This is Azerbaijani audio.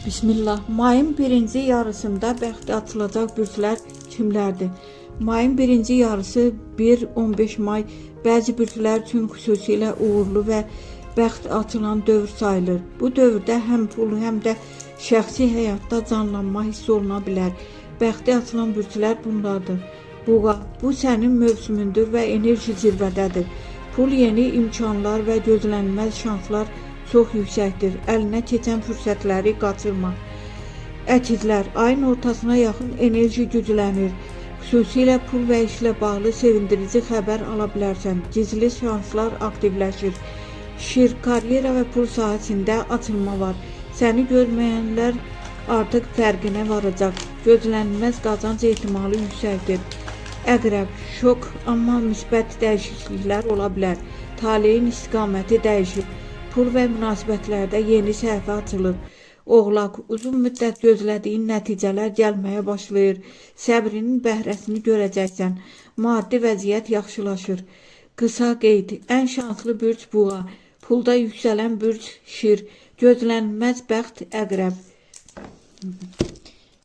Bismillah. Mayın birinci yarısında bəxti açılacaq bürclər kimlərdir? Mayın birinci yarısı 1-15 may bəzi bürclər üçün xüsusilə uğurlu və bəxt açılan dövr sayılır. Bu dövrdə həm pul, həm də şəxsi həyatda canlanma hiss oluna bilər. Bəxti açılan bürclər bunlardır. Buğa, bu sənin mövsümündür və enerji zirvədədir. Pul, yeni imkanlar və gözlənilməz şanslar çox yüksəkdir. Əlinə keçən fürsətləri qaçırma. Əkizlər, ayın ortasına yaxın enerji güclənir. Xüsusilə pul və işlə bağlı sevindirici xəbər ala bilərsən. Gizli şanslar aktivləşir. Şir, karyera və pul sahəsində açılma var. Səni görməyənlər artıq fərqinə varacaq. Gözlənilməz qazanc ehtimalı yüksəkdir. Əqrəb, şok, amma müsbət dəyişikliklər ola bilər. Taleyin istiqaməti dəyişir. Pul və münasibətlərdə yeni səhifə açılır. Oğlaq, uzun müddət gözlədiyin nəticələr gəlməyə başlayır. Səbrinin bəhrəsini görəcəksən. Maddi vəziyyət yaxşılaşır. Qısa qeyd, ən şanslı bürc buğa, pulda yüksələn bürc şir, gözlənilməz bəxt əqrəb.